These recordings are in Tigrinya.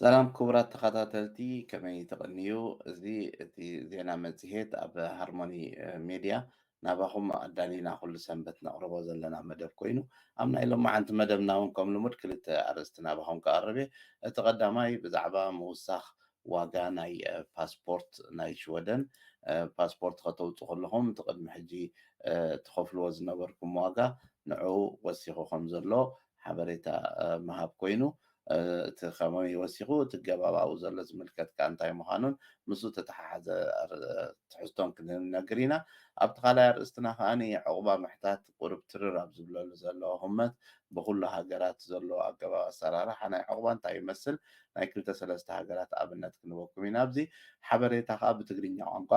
ሰላም ክቡራት ተኸታተልቲ፣ ከመይ ትቕንዩ? እዚ እቲ ዜና መጽሔት ኣብ ሃርሞኒ፣ እ፣ ሜድያ ናባኹም ኣዳሊና ኩሉ ሰንበት ነቕርቦ ዘለና መደብ ኮይኑ፣ ኣብ ናይ ሎማዓንቲ መደብና እውን ከም ልሙድ ክልተ ኣርእስቲ ናባኹም ክቐርብ እየ። እቲ ቀዳማይ ብዛዕባ ምውሳኽ ዋጋ ናይ፣ እ፣ ፓስፖርት ናይ ሽወደን፣ እ፣ ፓስፖርት ከተውጽኡ ከለኹም እቲ ቅድሚ ሕጂ፣ እ፣ ትኸፍልዎ ዝነበርኩም ዋጋ ንዕኡ ወሲኹ ከም ዘሎ ሓበሬታ፣ እ፣ ምሃብ ኮይኑ፣ እ፣ እቲ ከመይ ወሲኹ እቲ ገባብ ኣብኡ ዘሎ ዝምልከት ከኣ እንታይ ምዃኑን ምስኡ ተተሓሓዘ ኣር-፣ ትሕዝቶን ክንነግር ኢና። ኣብቲ ካልኣይ ኣርእስትና ከኣ ዕቑባ ምሕታት ቁሩብ ትርር ኣብ ዝብለሉ ዘሎ ህመት ብኹሉ ሃገራት ዘሎ ኣገባብ ኣሰራርሓ ናይ ዕቑባ እንታይ ይመስል ናይ ክልተ ሰለስተ ሃገራት ኣብነት ክንበኩም ኢና። ኣብዚ ሓበሬታ ከኣ ብትግርኛ ቋንቋ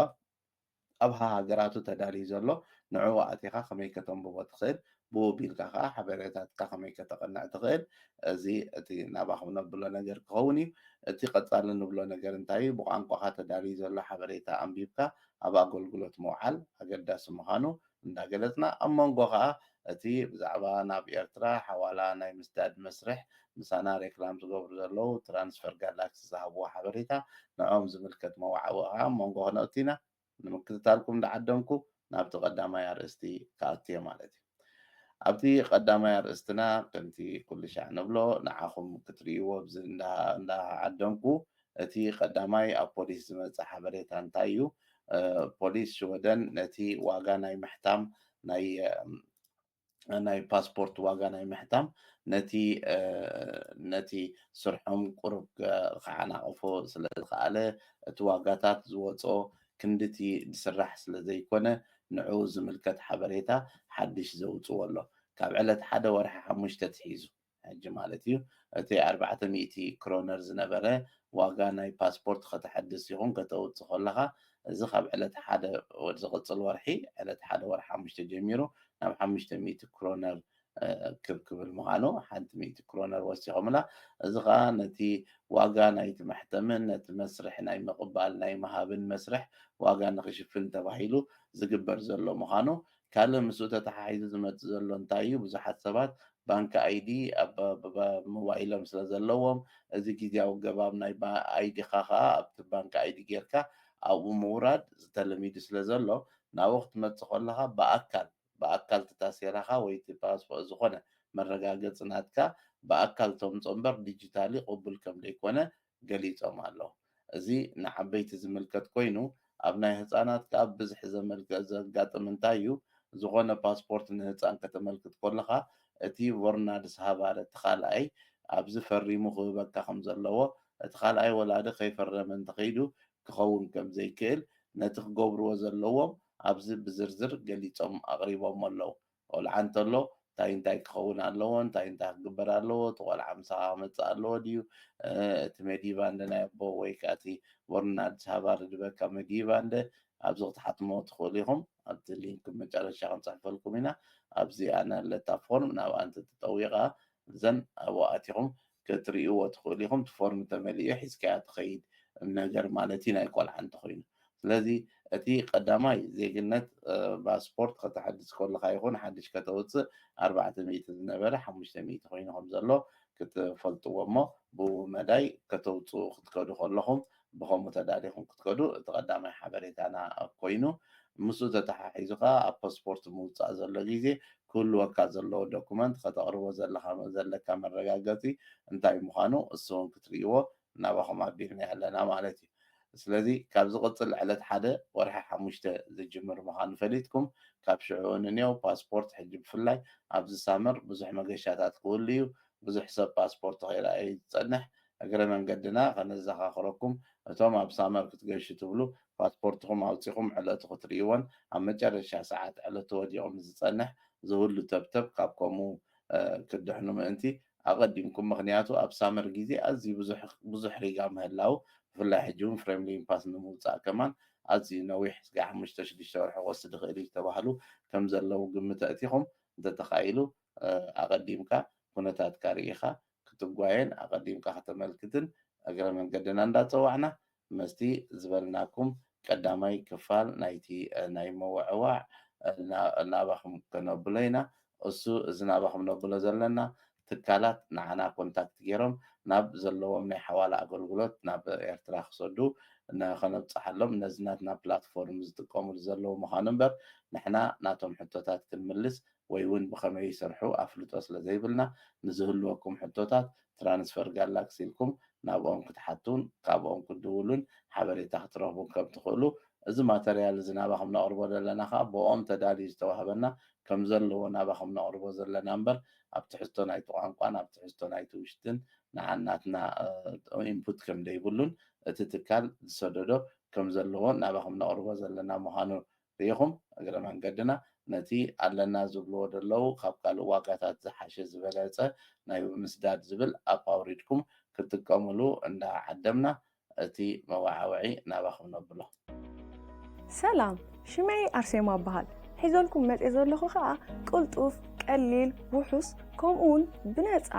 ኣብ ሃሃገራቱ ተዳልዩ ዘሎ ንዕኡ ኣእቲኻ ከመይ ከተንብቦ ትኽእል፣ ብኡ ቢልካ ከኣ ሓበሬታትካ ከመይ ከተቕንዕ ትኽእል፣ እዚ እቲ ናባኹም ነብሎ ነገር ክኸውን እዩ። እቲ ቀጻሊ ንብሎ ነገር እንታይ እዩ? ብቋንቋኻ ተዳልዩ ዘሎ ሓበሬታ ኣንቢብካ ኣብ ኣገልግሎት ምውዓል ኣገዳሲ ምዃኑ እንዳገለጽና፣ ኣብ መንጎ ከኣ እቲ ብዛዕባ ናብ ኤርትራ ሓዋላ ናይ ምስዳድ መስርሕ ምሳና ሬክላም ዝገብሩ ዘለዉ ትራንስፈር ጋላክሲ ዝሃብዎ ሓበሬታ ንዕኦም ዝምልከት መዋዕዊ ከኣ ኣብ መንጎ ክነእቱ ኢና። ንምክትታልኩም እንዳዓደምኩ ናብቲ ቀዳማይ ኣርእስቲ ክኣቱ እየ ማለት እዩ። ኣብቲ ቀዳማይ ኣርእስትና ከምቲ ኩሉ ሻዕ ንብሎ ንዓኹም ክትርእይዎ ኣብዚ እንዳ-፣ እንዳዓደምኩ እቲ ቀዳማይ ኣብ ፖሊስ ዝመጽእ ሓበሬታ እንታይ እዩ? እ፣ ፖሊስ ሽወደን ነቲ ዋጋ ናይ ምሕታም ናይ፣ እ፣ ናይ ፓስፖርት ዋጋ ናይ ምሕታም ነቲ፣ እ፣ ነቲ ስርሖም ቁሩብ ከ-፣ ከዓናቕፎ ስለ ዝኸኣለ እቲ ዋጋታት ዝወጾ ክንድቲ ዝስራሕ ስለ ዘይኮነ ንዕኡ ዝምልከት ሓበሬታ ሓድሽ ዘውጽዎ ኣሎ። ካብ ዕለት ሓደ ወርሒ ሓሙሽተ ትሒዙ ሕጂ ማለት እዩ። እቲ ኣርባዕተ ሚእቲ ክሮነር ዝነበረ ዋጋ ናይ ፓስፖርት ከተሐድስ ይኹን ከተውጽእ ከለኻ፣ እዚ ካብ ዕለት ሓደ ወ-፣ ዝቕጽል ወርሒ፣ ዕለት ሓደ ወርሒ ሓሙሽተ ጀሚሩ ናብ ሓሙሽተ ሚእቲ ክሮነር፣ እ፣ ክብ ክብል ምዃኑ፣ ሓንቲ ሚእቲ ክሮነር ወሲኾምላ። እዚ ኸኣ ነቲ ዋጋ ናይቲ መሕተምን ነቲ መስርሕ ናይ ምቕባል ናይ ምሃብን መስርሕ ዋጋ ንኽሽፍን ተባሂሉ ዝግበር ዘሎ ምዃኑ፣ ካልእ ምስኡ ተተሓሒዙ ዝመጽእ ዘሎ እንታይ እዩ? ብዙሓት ሰባት ባንክ ኣይዲ ኣብ፣ ኣብ፣ ኣብ ሞባይሎም ስለ ዘለዎም፣ እዚ ግዜያዊ ገባብ ናይ ባ-፣ ኣይዲኻ ኸኣ ኣብቲ ባንክ ኣይዲ ጌርካ ኣብኡ ምውራድ ዝተለሚዱ ስለ ዘሎ፣ ናብኡ ክትመጽእ ከለኻ ብኣካል፣ ብኣካል እቲ ታሴራኻ ወይ እቲ ፓስፖርት ዝኾነ መረጋገጺ ናትካ ብኣካል ተምጾ እምበር ዲጂታሊ ቅቡል ከም ዘይኮነ ገሊጾም ኣለዉ። እዚ ንዓበይቲ ዝምልከት ኮይኑ፣ ኣብ ናይ ህጻናት ከኣ ብዝሒ ዘመልከ-፣ ዘጋጥም እንታይ እዩ? ዝኾነ ፓስፖርት ንህጻን ከተመልክት ከለኻ፣ እቲ ቮርናድስ ሃባር እቲ ካልኣይ ኣብዚ ፈሪሙ ክህበካ ከም ዘለዎ፣ እቲ ካልኣይ ወላዲ ከይፈረመ እንተኸይዱ ክኸውን ከም ዘይክእል፣ ነቲ ክገብርዎ ዘለዎም ኣብዚ ብዝርዝር ገሊጾም ኣቕሪቦሞ ኣለዉ። ቆልዓ እንተሎ እንታይ እንታይ ክኸውን ኣለዎ፣ እንታይ እንታይ ክግበር ኣለዎ፣ እቲ ቆልዓ ምሳኻ ክመጽእ ኣለዎ ድዩ፣ እ፣ እቲ መዲቫንደ ናይ ኣቦ ወይ ከኣ እቲ ቮርናድስ ሃባር ድበካ መዲቫንደ ኣብዚ ክትሓትሞ ትኽእሉ ኢኹም። ኣብቲ ሊንክ መጨረሻ ክንጽሕፈልኩም ኢና። ኣብዚ ኣነ ኣለታ ፎርም ናብኣ እንተተጠዊቓ እዘን ኣብኡ ኣቲኹም ክትርእይዎ ትኽእሉ ኢኹም። እቲ ፎርም ተመሊኡ ሒዝካዮ ትኸይድ ነገር ማለት እዩ፣ ናይ ቆልዓ እንተኾይኑ። ስለዚ እቲ ቀዳማይ ዜግነት፣ እ፣ ፓስፖርት ከተሐድስ ከለኻ ይኹን ሓድሽ ከተውጽእ ኣርባዕተ ሚእቲ ዝነበረ ሓሙሽተ ሚእቲ ኮይኑ ከም ዘሎ ክትፈልጥዎ እሞ ብኡ መዳይ ከተውጽኡ ክትከዱ ከለኹም ብኸምኡ ተዳሊኹም ክትከዱ እቲ ቀዳማይ ሓበሬታና ኮይኑ፣ ምስኡ ተተሓሒዙ ከኣ ኣብ ፓስፖርት ምውጻእ ዘሎ ግዜ ክህልወካ ዘለዎ ዶኩመንት ከተቕርቦ ዘለኻ፣ ዘለካ መረጋገጺ እንታይ ምዃኑ እሱ እውን ክትርእይዎ ናባኹም ኣቢልና ኣለና ማለት እዩ። ስለዚ ካብ ዝቕጽል ዕለት ሓደ ወርሒ ሓሙሽተ ዝጅምር ምዃኑ ፈሊጥኩም፣ ካብ ሽዑ ንንየው ፓስፖርት ሕጂ ብፍላይ ኣብዚ ሳመር ብዙሕ መገሻታት ክህሉ እዩ። ብዙሕ ሰብ ፓስፖርቱ ከይረኣየ እዩ ዝጸንሕ። እግረ መንገድና ከነዘኻኽረኩም፣ እቶም ኣብ ሳመር ክትገሹ ትብሉ ፓስፖርትኹም ኣውጺኹም ዕለቱ ክትርእይዎን ኣብ መጨረሻ ሰዓት ዕለቱ ወዲቑ ምስ ዝጸንሕ ዝህሉ ተብተብ ካብ ከምኡ፣ እ፣ ክትድሕኑ ምእንቲ ኣቐዲምኩም፣ ምኽንያቱ ኣብ ሳመር ግዜ ኣዝዩ ብዙሕ፣ ብዙሕ ሪጋ ምህላው፣ ብፍላይ ሕጂ እውን ፍሬምሊ ኢምፓስ ንምውጻእ ከማን ኣዝዩ ነዊሕ፣ ስጋዕ ሓሙሽተ ሽዱሽተ ወርሒ ክወስድ ይኽእል እዩ ዝተባህሉ ከም ዘለዉ ግምት ኣእቲኹም እንተተኻኢሉ፣ እ፣ ኣቐዲምካ ኩነታትካ ርኢኻ ክትጓየን ኣቐዲምካ ከተመልክትን እግረ መንገድና እንዳጸዋዕና፣ መስቲ ዝበልናኩም ቀዳማይ ክፋል ናይቲ፣ እ፣ ናይ መወዕዋዕ፣ እ፣ ና-፣ ናባኹም ከነብሎ ኢና። እሱ፣ እዚ ናባኹም ነብሎ ዘለና ትካላት ንዓና ኮንታክት ገይሮም ናብ ዘለዎም ናይ ሓዋላ ኣገልግሎት ናብ ኤርትራ ክሰዱ ከነብፅሓሎም ነዚ ናትና ፕላትፎርም ዝጥቀሙሉ ዘለዉ ምዃኑ እምበር ንሕና ናቶም ሕቶታት ክንምልስ ወይ እውን ብኸመይ ይሰርሑ ኣፍልጦ ስለ ዘይብልና ንዝህልወኩም ሕቶታት ትራንስፈር ጋላክሲ ኢልኩም ናብኦም ክትሓቱን ካብኦም ክትድውሉን ሓበሬታ ክትረኽቡን ከም ትኽእሉ እዚ ማተርያል እዚ ናባኹም ነቕርቦ ዘለና ከዓ ብኦም ተዳልዩ ዝተዋህበና ከም ዘለዎ ናባኹም ነቕርቦ ዘለና እምበር ኣብ ትሕዝቶ ናይቲ ቋንቋን ኣብ ትሕዝቶ ናይቲ ውሽጥን ንዓናትና ኢንፑት ከም ዘይብሉን እቲ ትካል ዝሰደዶ ከም ዘለዎ ናባኹም ነቕርቦ ዘለና ምዃኑ ርኢኹም እግረ መንገድና ነቲ ኣለና ዝብልዎ ዘለዉ ካብ ካልእ ዋጋታት ዝሓሸ ዝበለፀ ናይ ምስዳድ ዝብል ኣፕ ኣውሪድኩም ክትጥቀምሉ እንዳዓደምና እቲ መወዓውዒ ናባኹም ነብሎ። ሰላም፣ ሽመይ ኣርሴማ እበሃል። ሒዘልኩም መፅየ ዘለኹ ከዓ ቅልጡፍ፣ ቀሊል፣ ውሑስ ከምኡ እውን ብነፃ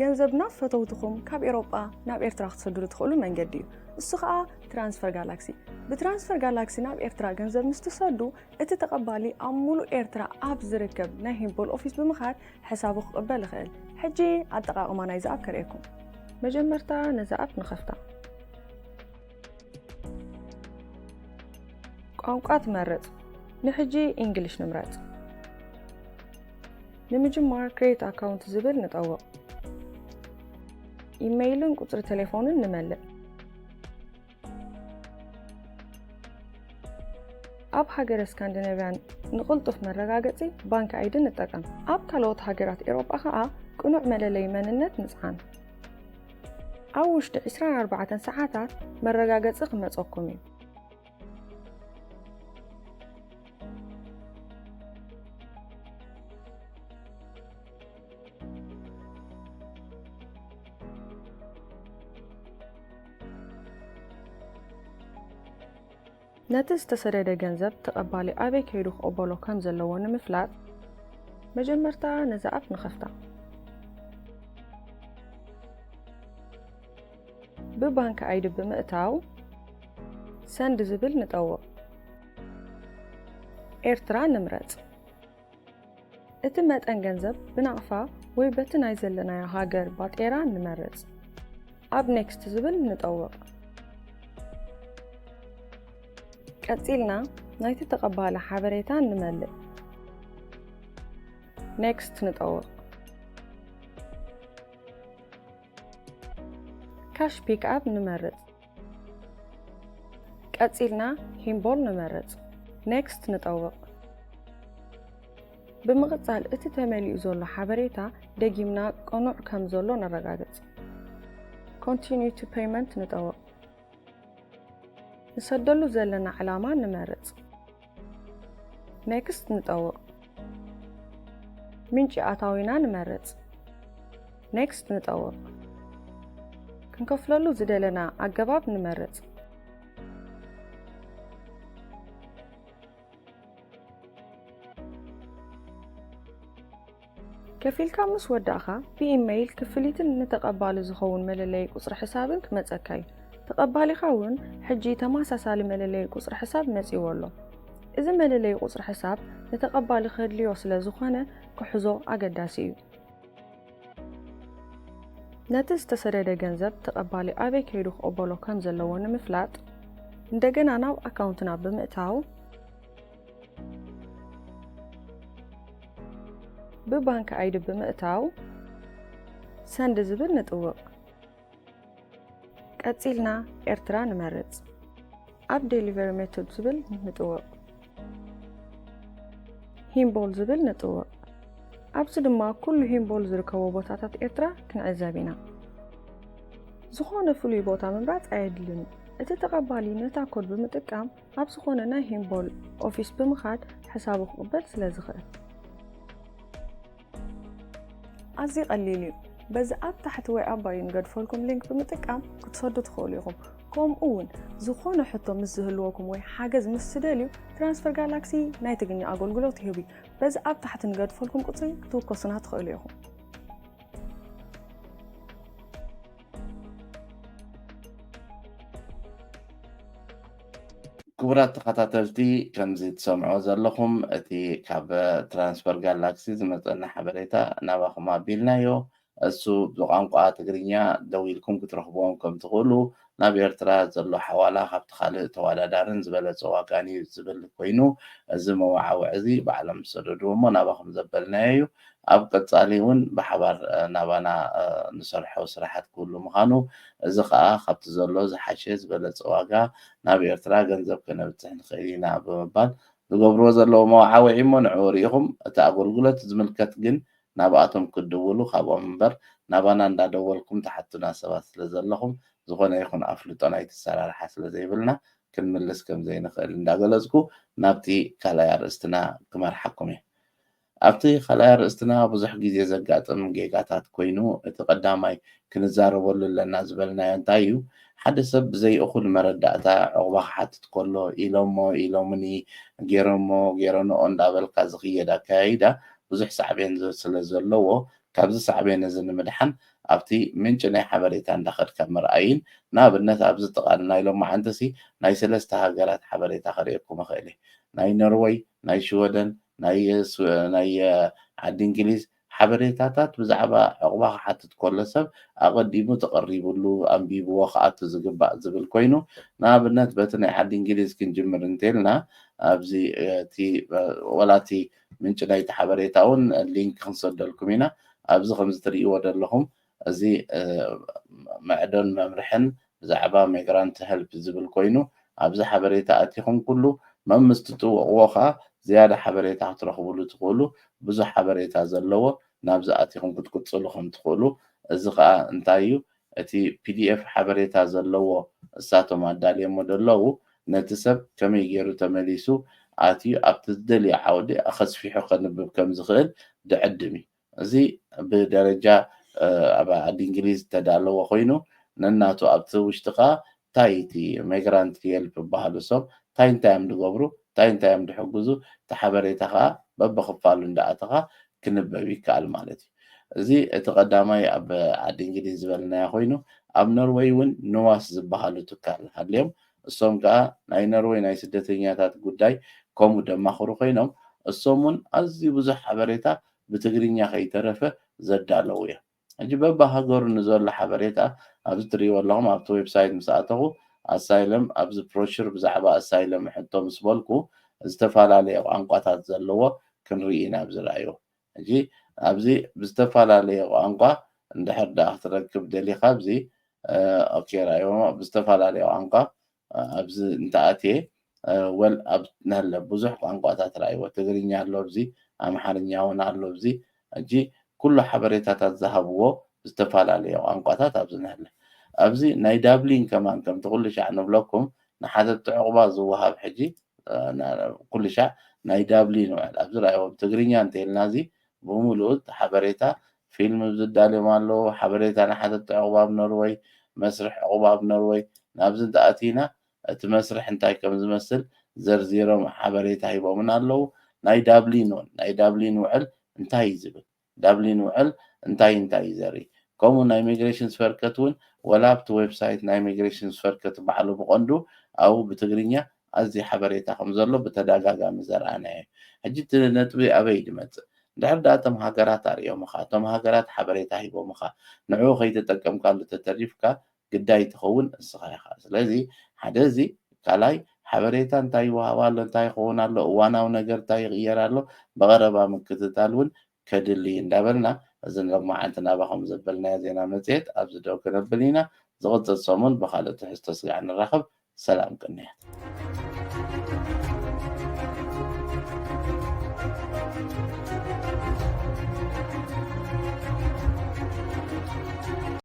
ገንዘብ ናብ ፈተውትኹም ካብ ኤሮጳ ናብ ኤርትራ ክትሰድሩ ትኽእሉ መንገዲ እዩ። እሱ ከዓ ትራንስፈር ጋላክሲ። ብትራንስፈር ጋላክሲ ናብ ኤርትራ ገንዘብ ምስ ትሰዱ እቲ ተቐባሊ ኣብ ሙሉእ ኤርትራ ኣብ ዝርከብ ናይ ሂምቦል ኦፊስ ብምኻድ ሕሳቡ ክቕበል ይኽእል። ሕጂ ኣጠቓቕማ ናይዚ ኣፕ ከርእየኩም። መጀመርታ ነዛ ኣፕ ንኸፍታ። ቋንቋ ትመርጽ። ንሕጂ ኢንግሊሽ ንምረጽ። ንምጅማር ክሬት ኣካውንት ዝብል ንጠውቕ። ኢሜይልን ቁጽሪ ቴሌፎንን ንመልእ። ኣብ ሃገረ ስካንዲነቭያን ንቕልጡፍ መረጋገጺ ባንክ ኣይዲ ንጠቀም። ኣብ ካልኦት ሃገራት ኤውሮጳ ከኣ ቅኑዕ መለለዪ መንነት ንጽዓን። ኣብ ውሽጢ ዕስራን ኣርባዕተን ሰዓታት መረጋገጺ ክመጸኩም እዩ። ነቲ ዝተሰደደ ገንዘብ ተቐባሊ ኣበይ ከይዱ ክቕበሎ ከም ዘለዎ ንምፍላጥ፣ መጀመርታ ነዛ ኣፕ ንኸፍታ። ብባንክ ኣይዲ ብምእታው ሰንድ ዝብል ንጠውቕ። ኤርትራ ንምረጽ። እቲ መጠን ገንዘብ ብናቕፋ ወይ በቲ ናይ ዘለናዮ ሃገር ባጤራ ንመርጽ። ኣብ ኔክስት ዝብል ንጠውቕ። ቀጺልና ናይቲ ተቐባሊ ሓበሬታ ንመልእ። ኔክስት ንጠውቕ። ካሽ ፒክኣፕ ንመርጽ። ቀጺልና ሂምቦል ንመርጽ። ኔክስት ንጠውቕ። ብምቕጻል እቲ ተመሊኡ ዘሎ ሓበሬታ ደጊምና ቅኑዕ ከም ዘሎ ነረጋግጽ። ኮንቲኒዩ ቱ ፔይመንት ንጠውቕ። ንሰደሉ ዘለና ዕላማ ንመርጽ። ኔክስት ንጠውቕ። ምንጪ ኣታዊና ንመርጽ። ኔክስት ንጠውቕ። ክንከፍለሉ ዝደለና ኣገባብ ንመርጽ። ከፊልካ ምስ ወዳእኻ ብኢመይል ክፍሊትን ንተቐባሊ ዝኸውን መለለዪ ቁጽሪ ሕሳብን ክመጸካ እዩ። ተቐባሊኻ እውን ሕጂ ተመሳሳሊ መለለዪ ቁጽሪ ሕሳብ መጺዎ ኣሎ። እዚ መለለዪ ቁጽሪ ሕሳብ ንተቐባሊ ከድልዮ ስለ ዝኾነ ክሕዞ ኣገዳሲ እዩ። ነቲ ዝተሰደደ ገንዘብ ተቐባሊ ኣበይ ከይዱ ክቕበሎ ከም ዘለዎ ንምፍላጥ እንደገና ናብ ኣካውንትና ብምእታው ብባንክ ኣይዲ ብምእታው ሰንድ ዝብል ንጥውቕ። ቀጺልና ኤርትራ ንመርጽ። ኣብ ዴሊቨሪ ሜቶድ ዝብል ንጥውቕ። ሂምቦል ዝብል ንጥውቕ። ኣብዚ ድማ ኩሉ ሂምቦል ዝርከቦ ቦታታት ኤርትራ ክንዕዘብ ኢና። ዝኾነ ፍሉይ ቦታ ምምራጽ ኣየድልን እዩ። እቲ ተቐባሊ ነታ ኮድ ብምጥቃም ኣብ ዝኾነ ናይ ሂምቦል ኦፊስ ብምኻድ ሕሳቡ ክቕበል ስለ ዝኽእል። ኣዝዩ ቀሊል እዩ። በዚ ኣብ ታሕቲ ወይ ኣብ ባዮ ንገድፈልኩም ሊንክ ብምጥቃም ክትሰዱ ትኽእሉ ኢኹም። ከምኡ እውን ዝኾነ ሕቶ ምስ ዝህልወኩም ወይ ሓገዝ ምስ ትደልዩ ትራንስፈር ጋላክሲ ናይ ትግርኛ ኣገልግሎት ይህብ እዩ። በዚ ኣብ ታሕቲ ንገድፈልኩም ቁፅሪ ክትውከሱና ትኽእሉ ኢኹም። ክቡራት ተኸታተልቲ፣ ከምዚ ትሰምዕዎ ዘለኹም እቲ ካብ ትራንስፈር ጋላክሲ ዝመፀና ሓበሬታ ናባኹም ኣቢልናዮ። እሱ ብቋንቋ ትግርኛ ደዊልኩም ክትረኽብዎም ከም ትኽእሉ፣ ናብ ኤርትራ ዘሎ ሓዋላ ካብቲ ካልእ ተወዳዳርን ዝበለጸ ዋጋን እዩ ዝብል ኮይኑ፣ እዚ መወዓውዒ እዚ ባዕሎም ዝሰደድዎ እሞ ናባኹም ዘበልናዮ እዩ። ኣብ ቀጻሊ እውን ብሓባር ናባና ንሰርሖ ስራሓት ክህሉ ምዃኑ፣ እዚ ከኣ ካብቲ ዘሎ ዝሓሸ ዝበለጸ ዋጋ ናብ ኤርትራ ገንዘብ ከነብጽሕ ንኽእል ኢና ብምባል ዝገብርዎ ዘለዉ መወዓውዒ እሞ ንዕኡ ርኢኹም እቲ ኣገልግሎት ዝምልከት ግን ናብኣቶም ክትድውሉ ካብኦም እምበር ናባና እንዳደወልኩም ትሓቱና ሰባት ስለ ዘለኹም ዝኾነ ይኹን ኣፍልጦ ናይቲ ኣሰራርሓ ስለ ዘይብልና ክንምልስ ከም ዘይንኽእል እንዳገለጽኩ ናብቲ ካልኣይ ኣርእስትና ክመርሓኩም እየ። ኣብቲ ካልኣይ ኣርእስትና ብዙሕ ግዜ ዘጋጥም ጌጋታት ኮይኑ እቲ ቀዳማይ ክንዛረበሉ ኣለና ዝበልናዮ እንታይ እዩ? ሓደ ሰብ ብዘይ እኹል መረዳእታ ዕቑባ ክሓትት ከሎ ኢሎሞ ኢሎምኒ ገይሮሞ ገይረንኦ እንዳበልካ ዝኽየድ ኣካያይዳ ብዙሕ ሳዕቤን ስለ ዘለዎ ካብዚ ሳዕቤን እዚ ንምድሓን ኣብቲ ምንጪ ናይ ሓበሬታ እንዳኸድካ ምርኣይን ንኣብነት ኣብዚ ጥቓ ናይ ሎማዓንትሲ ናይ ሰለስተ ሃገራት ሓበሬታ ከርእየኩም እኽእል እየ ናይ ኖርወይ ናይ ሽወደን ናይ ዓዲ እንግሊዝ ሓበሬታታት ብዛዕባ ዕቑባ ክሓትት ከሎ ሰብ ኣቐዲሙ ተቐሪብሉ ኣንቢብዎ ክኣቱ ዝግባእ ዝብል ኮይኑ ንኣብነት በቲ ናይ ዓዲ እንግሊዝ ክንጅምር እንተልና ኣብዚ እቲ ወላቲ ምንጭ ናይቲ ሓበሬታ እውን ሊንክ ክንሰደልኩም ኢና ኣብዚ ከምዚ ትርእይዎ ዘለኹም እዚ መዕዶን መምርሕን ብዛዕባ ሚግራንት ሄልፕ ዝብል ኮይኑ ኣብዚ ሓበሬታ ኣቲኹም ኩሉ መምስ ትጥወቕዎ ከዓ ዝያዳ ሓበሬታ ክትረኽብሉ ትኽእሉ ብዙሕ ሓበሬታ ዘለዎ ናብዚ ኣቲኹም ክትቅፅሉ ከም ትኽእሉ እዚ ከዓ እንታይ እዩ እቲ ፒዲኤፍ ሓበሬታ ዘለዎ እሳቶም ኣዳልዮሞ ደለዉ ነቲ ሰብ ከመይ ገይሩ ተመሊሱ ኣትዩ ኣብቲ ዝደልዮ ዓውዲ ኣኸስፊሑ ከንብብ ከም ዝኽእል ድዕድም እዩ እዚ ብደረጃ ኣብ ዓዲ እንግሊዝ ዝተዳለወ ኮይኑ ነናቱ ኣብቲ ውሽጢ ከዓ እንታይ እቲ ሚግራንት ሄልፕ ዝበሃሉ ሰብ እንታይ እንታይ እዮም ዝገብሩ እንታይ እንታይ እዮም ዝሕግዙ እቲ ሓበሬታ ከዓ በብክፋሉ እንዳኣተኻ ክንበብ ይከኣል ማለት እዩ እዚ እቲ ቀዳማይ ኣብ ዓዲ እንግሊዝ ዝበልናዮ ኮይኑ ኣብ ኖርወይ እውን ንዋስ ዝበሃሉ ትካል ሃልዮም እሶም ከዓ ናይ ኖርወይ ናይ ስደተኛታት ጉዳይ ከምኡ ደማኽሩ ኮይኖም እሶም እውን ኣዝዩ ብዙሕ ሓበሬታ ብትግርኛ ከይተረፈ ዘዳለዉ እዮም ሕጂ በብሃገሩ ንዘሎ ሓበሬታ ኣብዚ ትሪእዎ ኣለኹም ኣብቲ ዌብሳይት ምስ ኣተኹ ኣሳይለም ኣብዚ ፕሮሽር ብዛዕባ ኣሳይለም ሕቶ ምስ በልኩ ዝተፈላለየ ቋንቋታት ዘለዎ ክንርኢ ኢና ኣብዚ ረኣይዎ ሕጂ ኣብዚ ብዝተፈላለየ ቋንቋ እንድሕር ደኣ ክትረክብ ደሊኻ ኣብዚ ኦኬ ራእዮ ብዝተፈላለየ ቋንቋ ኣብዚ እንተኣትየ ወል ኣብ ናለ ብዙሕ ቋንቋታት ራእይዎ ትግርኛ ኣሎ ኣብዚ ኣምሓርኛ እውን ኣሎ ኣብዚ ሕጂ ኩሉ ሓበሬታታት ዝሃብዎ ዝተፈላለየ ቋንቋታት ኣብዚ ናለ ኣብዚ ናይ ዳብሊን ከማን ከምቲ ኩሉ ሻዕ ንብለኩም ንሓተቲ ዕቑባ ዝወሃብ ሕጂ ኩሉ ሻዕ ናይ ዳብሊን ውዕል ኣብዚ ራእይዎ ብትግርኛ እንተኢልና እዚ ብምሉኡ ሓበሬታ ፊልም ዝዳልዮም ኣለዉ ሓበሬታ ንሓተቲ ዕቑባ ኣብ ኖርወይ መስርሕ ዕቑባ ኣብ ኖርወይ ናብዚ እንተኣቲና እቲ መስርሕ እንታይ ከም ዝመስል ዘርዚሮም ሓበሬታ ሂቦምን ኣለዉ ናይ ዳብሊን እውን ናይ ዳብሊን ውዕል እንታይ እዩ ዝብል ዳብሊን ውዕል እንታይ እንታይ እዩ ዘርኢ ከምኡ ናይ ሚግሬሽን ስፈርከት እውን ወላ ኣብቲ ዌብሳይት ናይ ሚግሬሽን ስፈርከት ባዕሉ ብቐንዱ ኣብኡ ብትግርኛ ኣዝዩ ሓበሬታ ከም ዘሎ ብተደጋጋሚ ዘርኣናዮ ሕጂ እቲ ነጥቢ ኣበይ ድመፅእ እንድሕር ደኣ እቶም ሃገራት ኣርእዮምኻ እቶም ሃገራት ሓበሬታ ሂቦምኻ ንዕኡ ከይተጠቀምካሉ ተተሪፍካ ግዳይ ትኸውን እስኻ ኢኻ ስለዚ ሓደ እዚ ካልኣይ ሓበሬታ እንታይ ይወሃብ ኣሎ እንታይ ይኸውን ኣሎ እዋናዊ ነገር እንታይ ይቕየር ኣሎ ብቐረባ ምክትታል እውን ከድሊ እንዳበልና እዚ ሎማዓንቲ ናባኹም ዘበልናዮ ዜና መፅሄት ኣብዚ ደው ክነብል ኢና ዝቕፅል ሰሙን ብካልእ ትሕዝቶ ስጋዕ ንራኸብ ሰላም ቅንያት